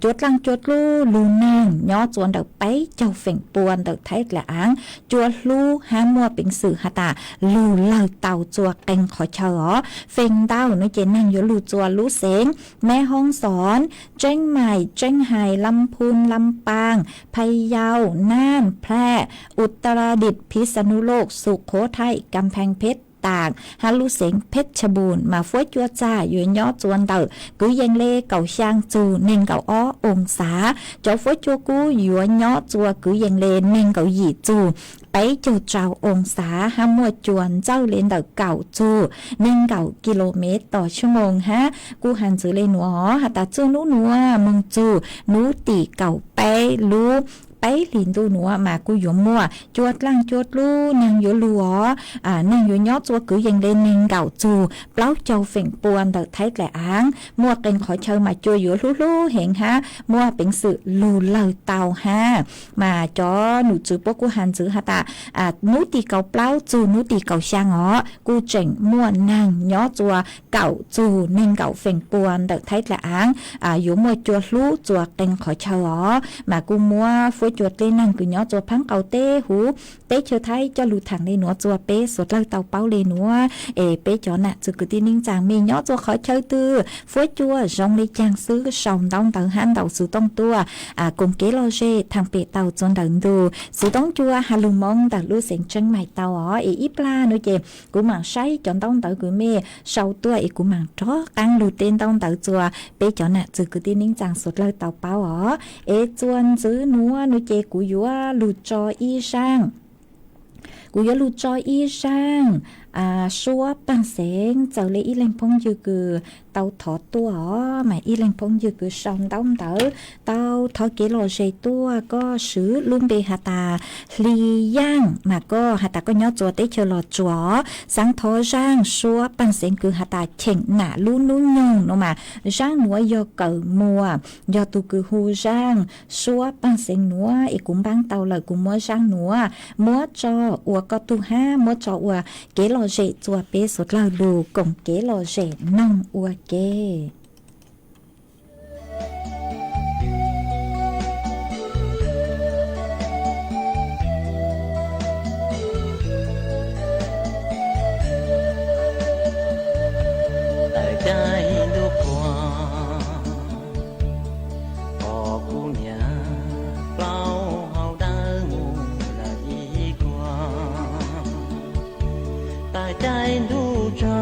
cua dlaaj cua dlub lug naag nyob txuas ntawm peb caug feem pua ntawm Thaib dlaim aav, cua hlub hab muaj peev xwm has tas lug lawg tau txuas qee qhov chaw os. Feem ntau nuav ces naag yuav lug txuas lub xeev Meb Hoob Xoob, Tseeb Maim, Tseeb Hais, Lam Phum, Lam Paaj, Phaj Yau, Naj, Nplaj, Utaradit, Phij Xa Nus Loj, Sum Khuv Thaij, Kam Pheej Pheb, Taam hab lub xeev Pheb Tshaj Npum mas fuab cua txag yuav nyob txuas ntawm kwv yees le kaum xyaa txug neeg nkaum ob oo xav. Cov fuab cua kub yuav nyob txuas kwv yees le neeg nkaum yim txug peb caug rau oo xav hab muaj cua ntxawj le ntawm kaum txug neeg nkaum kis lus mev tom xuab moos hab. Kuj has ntxiv le nuav has tas txuj nub nuav moog txug nub tim kaum peb lub peb hlis ntuj nuav mas kuj yuav muaj cua dlaaj cua dlub, naag yuav lug os, naag yuav nyob txuas kwv yees le neeg nkaum txug plaub caug feem pua ntawm Thaib dlaim aav. Muaj qee qhov chaw mas cua yuav hlub hlub heev hab muaj peev xwm lug lawg tau hab. Mas cov num tswv puab kuj has ntxiv has tas nub tim kaum plaub txug nub tim kaum xyaa os kuj tseem muaj naag nyob txuas kaum txug neeg nkaum feem pua ntawm Thaib dlaim aav, yuav muaj cua hlub txuas qee qhov chaw os. Mas kuj muab fuab cua dlej neeg kws nyob tsua phaab qaum teb huv teb chaws Thaib coj lug thaam le nuav tsua peb suav dlawg tau paub le nuav. Es peb cov nam txwg kwv tij neej tsaa mej nyob tsua qhov chaw twg, fuab cua zoo le caag xwb sau ntaub ntawv hab ntaus xuv tooj tuaj koom kev lom zem thaam pem tau tsua ntawm ntug xuv tooj cua has lug Moob ntawm lub xeev Tsheeb Maim tau os. Es ib plag nuav ces kuv maam saib cov ntaub ntawv kws mej sau tuaj es kuv maam rov qaab lug teb ntaub ntawv tsua peb cov nam txwg kwv tij neej tsaa suav dlawg tau paub os. Es tsua ntxiv nuav nuav ces kuv yuav lug tso ib zaaj, kuv yuav lug tso ib zaaj suab paag xeev txawm le ib leeg phooj ywg kws tau thov tuaj os, mas ib leeg phooj ywg kws sau ntaub ntawv tau thov kev lom zem tuaj, koj swv lub npe has tas Hli Yaaj, mas koj has tas koj nyob tsua teb chaws Los Tsuas, xaav thov zaaj suab paag xeev kws has tas Cheem Nam Lub Nub Nyoog no mas zaaj nuav yog Kawm Muas yog tug kws hu zaaj suab paag xeev nuav es kuv npaab tau lawm, kuv muab zaaj nuav muab tso ua koj tug hab muab tso ua kev lom zem tsua peb suav dlawg lug koom kev lom zem noog ua ke. Tawm caij ntuj qhua, pom kuv niam plaub hau dawb mus lawm ib kuag. Tawm caij ntuj tsaug,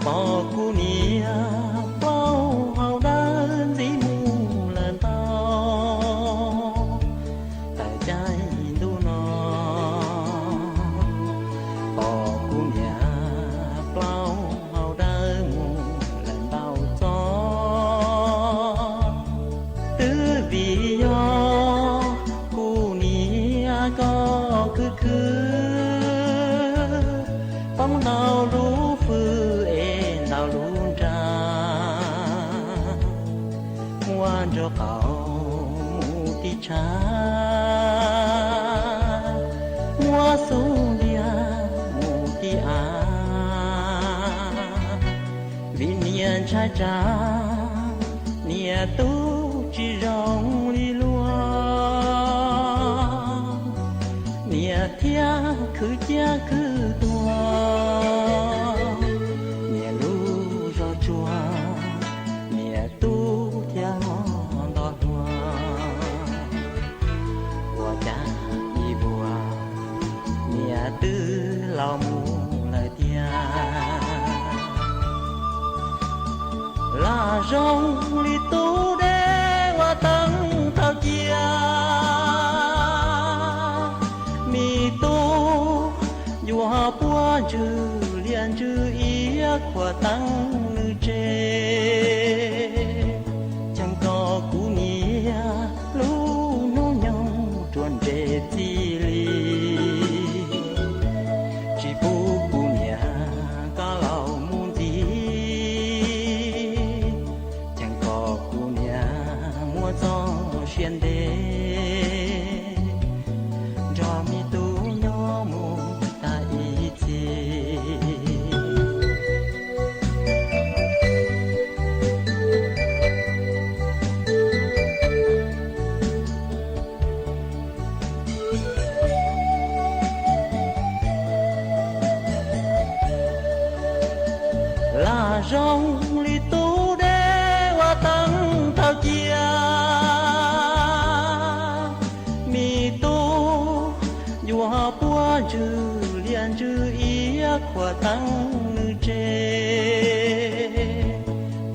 pom kuv niam plaub hau dawb ntxiv mus lawm ntau. Tawm caij ntuj no, pom kuv niam plaub hau dawb mus lawm ntau txoj. Twb vim yog kuv niam koj khwv khwv, poob ntau lub fwj es ntau lub nra, muab nraug qaum mus tim tshav, muab xub ntiag mus tim av. Vim niam ntshai tsam niam tub tsis zoo li luag, niam thiaj khwv ciaj khwv tuag, niam lub zog tsuag, niam tub thiaj mob nto hluas. Ua cas ib vuag niam twb laus mus lawm tiag. Lam zoo li tub deb ua teeb tau cia, me tub yuav puab ntswg liaj ntswg iab khuam teeb nws tseg. Cheem kom kuv niam lub hnub nyoog ruam nres txij li, tsis pub kuv niam koj laus mus ntxiv. Cheem kom kuv niam muab txoj sia ntev, nrog me tub nyob mus tag ib txhis. Lam zoo li tub deb ua teeb tau cia, me tub yuav puab ntswg liaj ntswg iab khuam teeb nws tseg.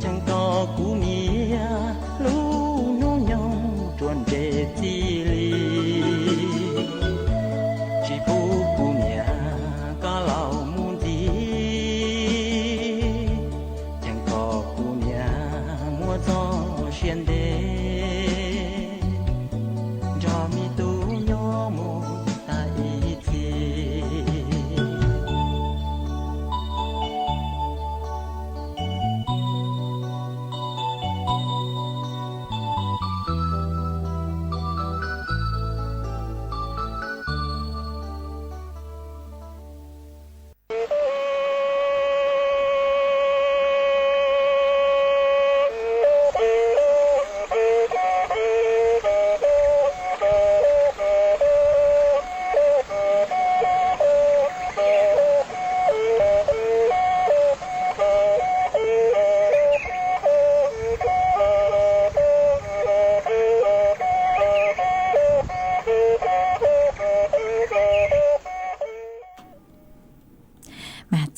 Cheem kom kuv niam lub hnub nyoog ruam nres txij li, tsis pub kuv niam koj laus mus ntxiv. Cheem kom kuv niam muab txoj sia ntev, nrog me tub nyob mus tag ib txhis.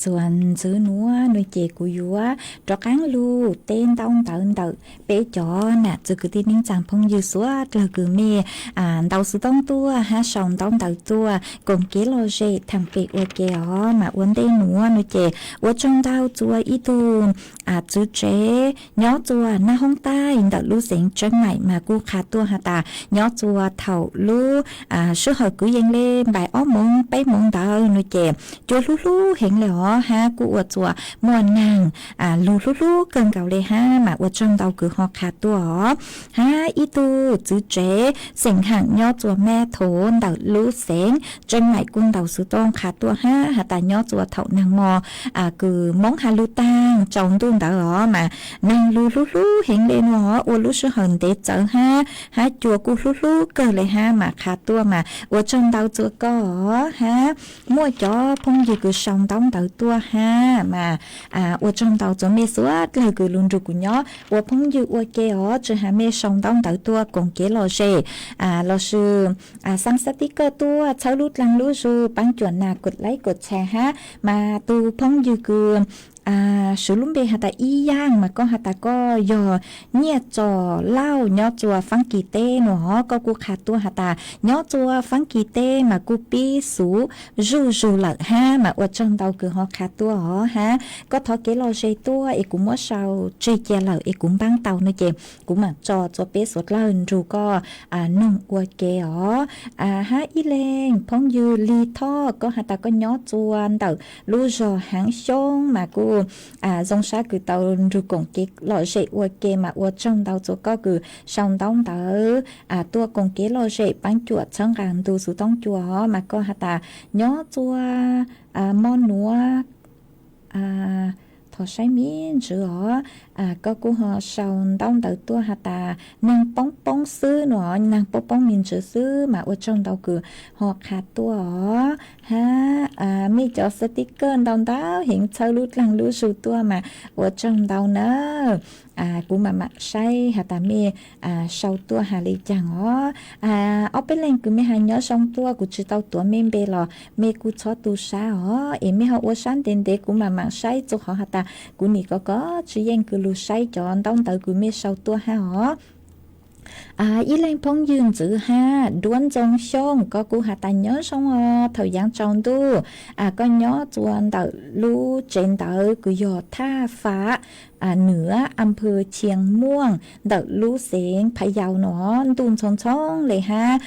txuas ntxwv nuav no ces kuv yuav rov qaab lug teb ntaub ntawv ntawm peb cov nam txiv kwv tij neej tsaa phooj ywg suav dlawg kws mej ntaus xuv toob tuaj hab sau ntaub ntawv tuaj koom kev lom zem thaam pem ua ke os. Mas ua ntej nuav no ces ua tsaug ntau txuas ib tug txiv tsev nyob txuas naj hoob taig ntawm lub xeev Tseeb Maim mas kuj qha tuaj has tas nyob txuas thaum lub sij hawm kwv yees le npaim ob moov peb moov ntawd no ces cua hlub hlub heev le os hab kuj ua txuas muaj naag lug hlub hlub kawg nkaus le hab mas ua tsaug ntau kws ho qha tuaj os. Hab ib tug txiv tsev xeem Haam nyob txuas Mab Thuv ntawm lub xeev Tseeb Maim kuj ntaus xuv toob qha tuaj hab has tas nyob txuas thaum naag mo kws Moob has lug taag tsaus ntuj ntawd os mas naag lug hlub hlub heev le nuav ua lub sij hawm ntev txawv hab hab cua kuj hlub hlub kawg le hab mas qha tuaj mas ua tsaug ntau txuas koj os. Hab muaj cov phooj ywg kws sau ntaub ntawv tuaj hab mas ua tsaug ntau txuas mej suav dlawg kws lug nrug kuv nyob ua phooj ywg ua ke os. Tsi has mej sau ntaub ntawv tuaj koom kev lom zem lossis xaa xab tib kawj tuaj txhawb lub dlaag lub zug paab cuam nas kod laib kod txhais hab mas tug phooj ywg kws swv lub npe has tas Ib Yaaj mas koj has tas koj yog Nyiaj Txos Lauj nyob txuas Faab Kis teb no os koj kuj qha tuaj has tas nyob txuas Faab Kis teb mas kuj pib xuv zuj zug lawm hab mas ua tsaug ntau kws ho qha tuaj os hab koj thov kev lom zem tuaj es kuv muab sau tseg cia lawm es kuv npaab tau no ces kuv maam tso txuas peb suav dlawg nrug koj noog ua ke os. Hab ib leeg phooj ywg Lig Thoj koj has tas koj nyob txuas ntawm lub zog Haav Xyoob mas kuj zoo sab kws tau nrug koom kev lom zem ua ke mas ua tsaug ntau txuas koj kws sau ntaub ntawv tuaj koom kev lom zem paab cuam txhawb nqaa ntu xuv toob cua os mas koj has tas nyob txuas mo nuav thov saib me ntswv os koj kuj ho sau ntaub ntawv tuaj has tas naag poob poob xwb no, naag poob poob me ntswv xwb mas ua tsaug ntau kws ho qha tuaj os. Hab mej cov xab tib kawj ntau ntau heev txhawb lub dlaag lub zug tuaj mas ua tsaug ntau na. Kuv maam maam saib has tas mej sau tuaj has le caag os. Ob peb leeg kws mej has nyob zoo tuaj kuv tsi tau tuav mej npe los mej kuj txhob tu sab os es mej ho ua sab ntev ntev kuv maam maam saib txug qhov has tas kuv nim kov kov tsi yeej kws lug saib cov ntaub ntawv kws mej sau tuaj hab os. Ib leeg phooj ywg ntxwv hab Duab Ntxoo Xyooj koj kuj has tas nyob zoo os thaum yaav tsaus ntuj koj nyob txuas ntawm lub tsev ntawv kws yog Thaj Fam Nwm, Amphaw Chias Muaj ntawm lub xeev Phaj Yau no ntuj ntxhoo ntxhoo le hab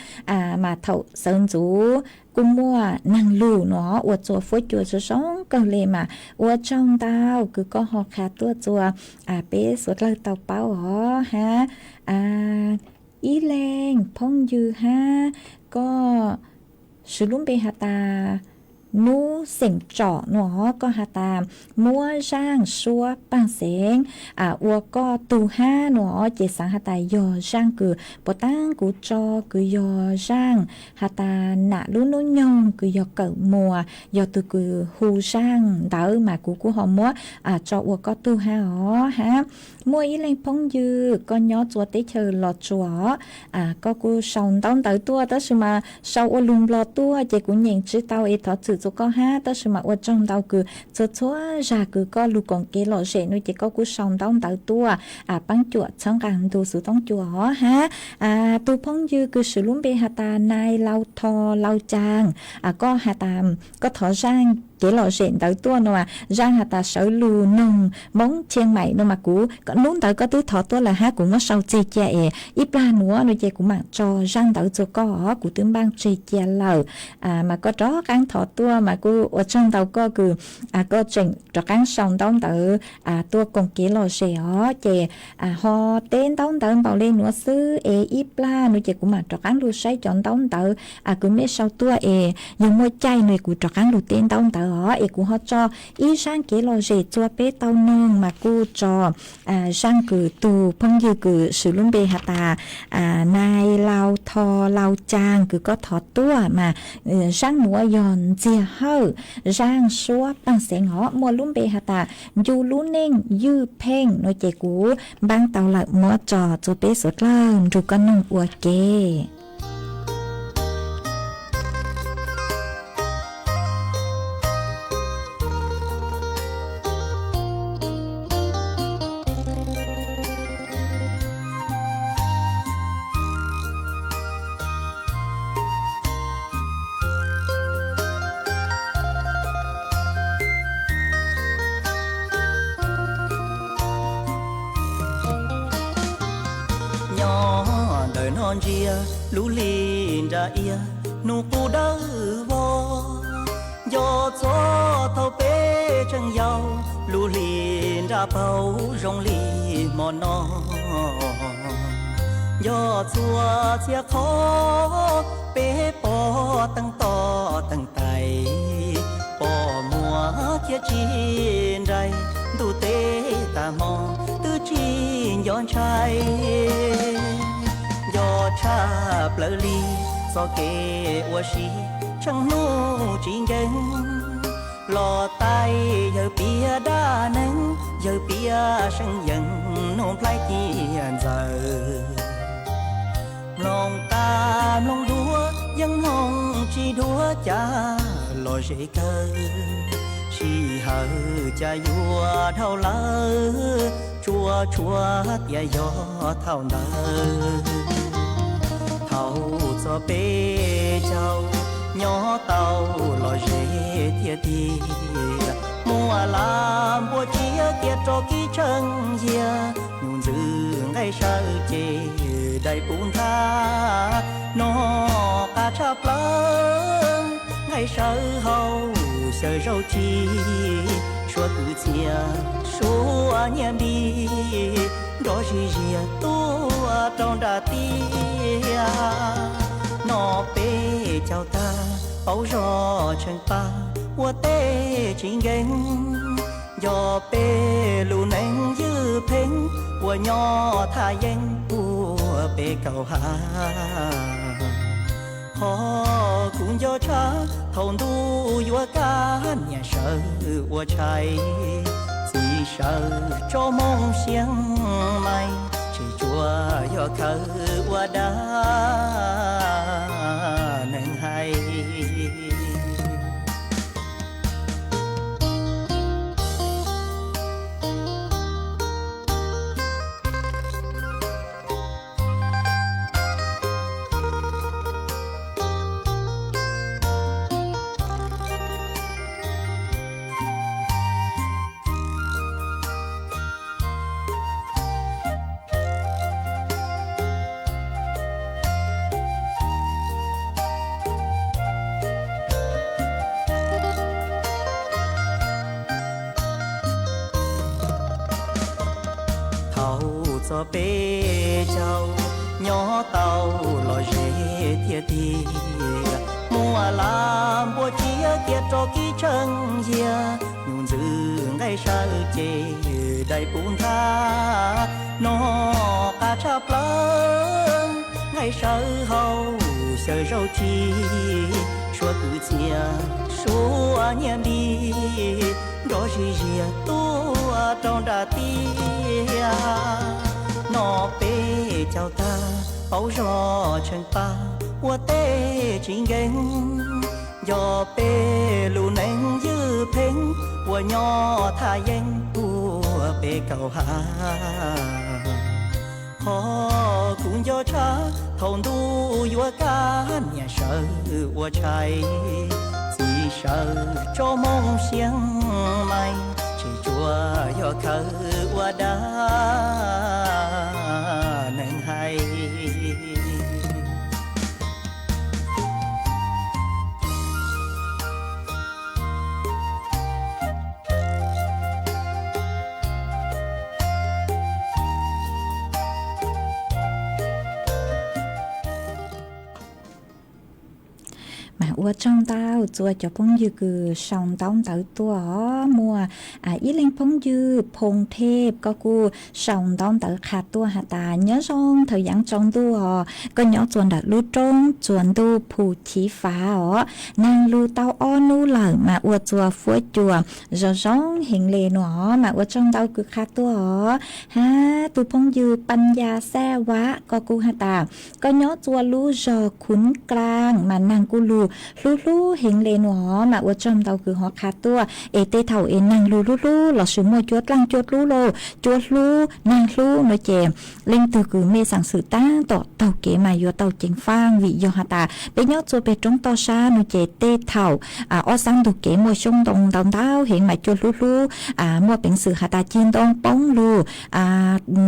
mas thaum sawv ntxuv kuj muaj naag lug no ua txuas fuab cua zoo zoo kawg le mas ua tsaug ntau kws koj ho qha tuaj txuas peb suav dlawg tau paub os hab. Ib leeg phooj ywg hab koj swv lub npe has tas Nub Xeem Tsom no koj has tas muab zaaj suab paaj xeev ua koj tug hab no ces xaav has tas yog zaaj kws puav taab kuv tso kws yog zaaj has tas nam lub nub nyoog kws yog Kawm Muas yog tug kws hu zaaj ntawd mas kuv kuj ho muab tso ua koj tug hab os hab. Muaj ib leeg phooj ywg koj nyob txuas teb chaws Los Tsuas koj kuj sau ntaub ntawv tuaj tab sis mas sau ua lug Nplog tuaj ces kuv nyeem tsi tau es thov txim txug koj hab tab sis mas ua tsaug ntau kws txhua txhua zag kws koj lug koom kev lom zem no ces koj kuj sau ntaub ntawv tuaj paab cuam txhawb nqaa ntu xuv toob cua os hab. Tug phooj ywg kws swv lub npe has tas Nai Lau Tho Lau Caag koj has tas koj thov zaaj kev lom zem ntawd tuaj no mas zaaj has tas sawv lug noog Moob Chiang Mai no mas kuv nub ntawd koj twb thov tuaj lawm hab kuv muab sau tseg cia es ib plag nuav no ces kuv maam tso zaaj ntawd txug koj os kuv twb npaaj tseg cia lawm mas koj rov qaab thov tuaj mas kuj ua tsaug ntau koj kws koj tseem rov qaab sau ntaub ntawv tuaj koom kev lom zem os ces ho teb ntaub ntawv npaum le nuav xwb es ib plag no ces kuv maam rov qaab lug saib cov ntaub ntawv kws mej sau tuaj es yog muaj caij no kuv rov qaab lug teb ntaub ntawv os es kuv ho tso ib zaaj kev lom zem txuas peb tau noog mas kuj tso zaaj kws tug phooj ywg kws swv lub npe has tas Nai Lau Tho Lau Caag kws koj thov tuaj mas zaaj nuav yog Ntxiag Hawj zaaj suab paaj xeev os muaj lub npe has tas Ncu Lub Neej Ywj Pheej no ces kuv npaab tau lawm muab tso txuas peb suav dlawg nrug koj noog ua ke. ntsia, lub hli nra iab hnub qub dawb vog. Nco txog thaum peb tseem yau, lub hli nra paug zoo li hmo no. Nco txhua txhia qhov peb pom teej toj teej tais, pom muaj thiab tsis nraim, ntuj teb tag hmo twb tsis nco ntshai. Nco tshaj plaws li txoj kev ua si tsheej hnub tsis nkees, los tais yawg piav dab neeg, yawg piav seeb yees nug nplhaib ciaj ntxaws. Mloog qab mloog dua yeej mloog tsis dua cas los ze kawg, sij hawm cas yuav dhau lawm, tsuas tshua tias yog thaum ntawd. Thaum txog peb caug nyob tau los ze tiag tiag, muaj laj npua tsiab kiag rau kib tsheej yias, nyuj ntxwg nqaij sawv ces dai puv nthav, no qab tshaj plaws nqaij sawv hauv xyaw zaub tsi, suav kwv txhiaj suav nyiaj npis, nrov zis zias tuaj rau nram tiaj. No peb caug tag, paub zog tseem pab ua teb tsis nkees, nco peb lub neej ywj pheej, uas nyob thaj yeeb puag peb kaum hav. Qhov kuv nco tshaj thaum ntuj yuav kaj, niam sawv ua tshais, txiv sawv tso moo siab mais, tseem tsuas yog khawv ua dab neeg hais. Thaum txog peb caug nyob tau los ze tiag tiag, muaj laj npua tsiab kiag rau kib tsheej yias, nyuj ntxwg nqaij sawv ces dai puv nthav, no qab tshaj plaws nqaij sawv hauv xyaw zaub tsi, suav kwv txhiaj suav nyiaj npis, nrov zis zias tuaj rau nram tiaj. No peb caug tag, paub zog tseem pab ua teb tsis nkees, nco peb lub neej ywj pheej, uas nyob thaj yeeb puag peb kaum hav. Qhov kuv nco tshaj thaum ntuj yuav kaj, niam sawv ua tshais, txiv sawv tso moo siab mais, tseem tsuas yog khawv ua dab neeg hais. Mas ua tsaug ntau txua cov phooj ywg kws sau ntaub ntawv tuaj os. Muaj ib leeg phooj ywg Phoo Thej, koj kuj sau ntaub ntawv qha tuaj has tas, nyob zoo thawj yaav tsaus ntuj os, koj nyob txua ntawm lub roob txua ntuj Phu Chiv Fav os, naag lug tau ob nub lawm mas ua txua fuab cua zoo zoo heev le no os. Mas ua tsaug ntau kws qha tuaj os. Hab tug phooj ywg Paj Ya Xaj Vam, koj kuj has tas, koj nyob txua lub zog Khuv Kaaj mas naag kuj lug hlub hlub heev le nuav mas ua tsaug ntau kws ho qha tuaj. Es tej thaum es neeg lug hlub hlub lossis muaj cua dlaaj cua dlub lauj, cua hlub neeg hlub nuav ces leej twg kws mej xaam xwm taab tom taug kev mas yuav tau ceev faaj, vim yog has tas peb nyob txua peg roob toj sab nuav ces tej thaum ob sab ntug kev muaj xyoob ntoo ntau ntau heev mas cua hlub hlub muaj peev xwm has tas cig ntoo poob lug,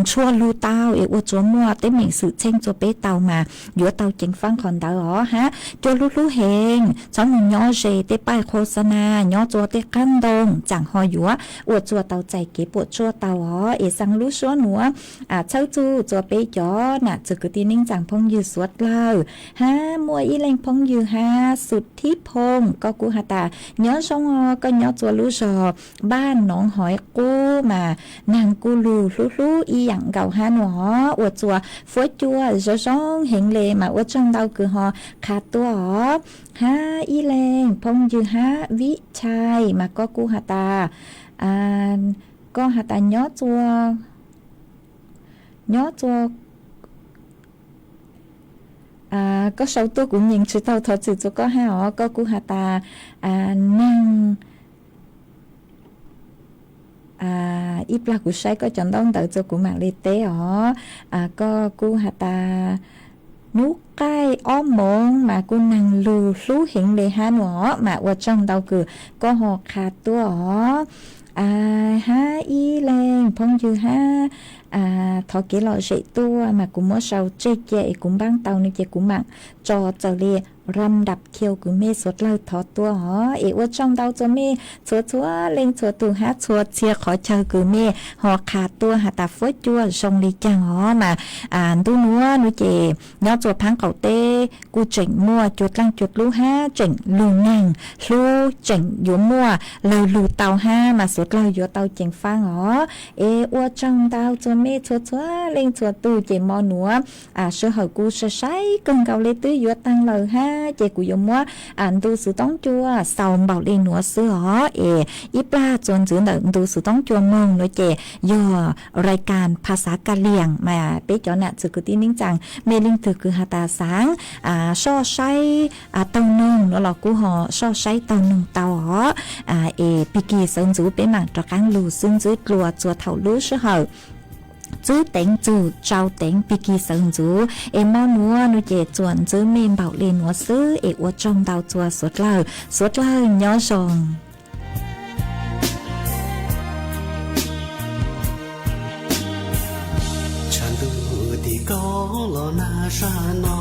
ntshuaj lug tau es ua tsuav muaj teeb meem xwm txheej txua peb tau mas yuav tau ceev faaj qhov ntawd os hab. Cua hlub hlub heev, txhob moog nyob ze tej paaj khos xa nas, nyob txua tej qaab ntoo tsaam ho yuav ua txua tau txais kev puam tsuaj tau os. Es xaa lub suab nuav txhawb txug txua peb cov nam txwv kwv tij neej tsaa phooj ywg suav dlawg hab. Muaj ib leeg phooj ywg hab, Xus Thib Phooj, koj kuj has tas nyob zoo os, koj nyob txua lub zog npaj noov hov qub mas neeg kuj lug hlub hlub ib yaam nkaus hab nuav, ua txua fuab cua zoo zoo heev le mas ua tsaug ntau kws ho qha tuaj os. Hab ib leeg phooj ywg hab, Vib Chai mas koj kuj has tas, koj has tas nyob txua, nyob txua, koj sau tuaj kuv nyeem tsis tau, thov txim txua koj hab os. Koj kuj has tas neeg ib plag kuv saib koj cov ntaub ntawv txua kuv maam le teb os. Koj kuj has tas nub qaij ob moov mas kuj neeg lug hlub heev le hab nuav mas ua tsaug ntau kws koj ho qha tuaj os. Hab ib leeg phooj ywg hab, thov kev lom zem tuaj mas kuv muab sau tseg cia es kuv npaab tau no ces kuv maam tso txawm li ram dap khiau kws mej suav dlawg thov tuaj os. Es ua tsaug ntau txua mej txhua txhua leej txhua tug hab txhua txhia qhov chaw kws mej ho qha tuaj has tas fuab cua zoo li caag os mas ntuj nuav nuav ces nyob txua phaab qaum teb kuj tseem muaj cua dlaaj cua dlub hab tseem lug neeg hlub tseem yuav muaj lawg lug tau hab mas suav dlawg yuav tau ceev faaj os. Es ua tsaug ntau txua mej txhua txhua leej txhua tug ces mo nuav sij hawm kuj sai sai kawg nkaus le twb yuav taag lawm hab ces kuv yuav muab ntu xuv toob cua xaus npaum le nuav xwb os. Es ib plag txua ntxiv ntawm ntu xuv toob cua moog nuav ces yog rai kas phas xav ka liam mas peb cov nam txwv kwv tij neej tsaa mej leej twg kws has tas xaav soj saib taug noog nuav los kuj ho soj saib taug noog tau os. Es pig kig sawv ntxuv peb maam rov qaab lug xwb ntxwb dlua txua thaum lub sij hawm txwb teev txug tsau teev pig kig sawv ntxuv. Es mo nuav nuav ces txua ntxwb mej npaum le nuav xwb es ua tsaug ntau txua suav dlawg, suav dlawg nyob zoo. Tshav ntuj tim koj los nag sab no,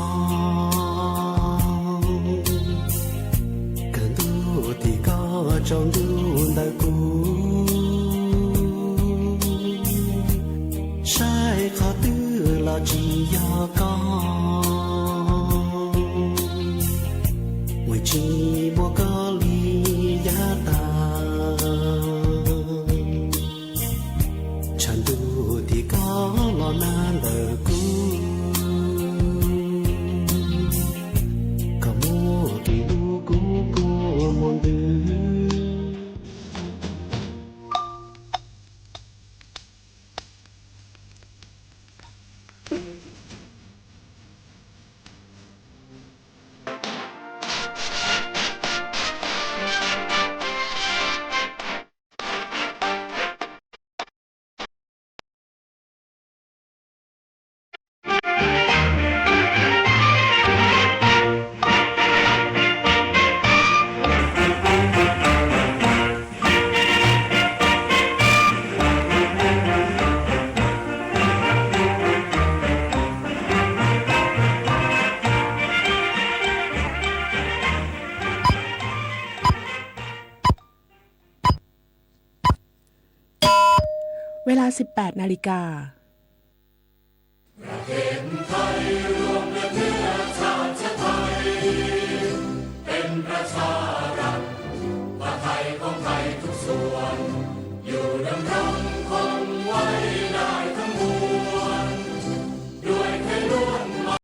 kawg ntuj tim koj tsaus ntuj ntawm kuv, saib qhov twg los tsis yog koj, ua tsis muaj koj li yav tas. Tshav ntuj tim koj los nag ntawm kuv, koj muaj kev hlub kuv puag mus ntws.เวลา สิบแปดนาฬิกา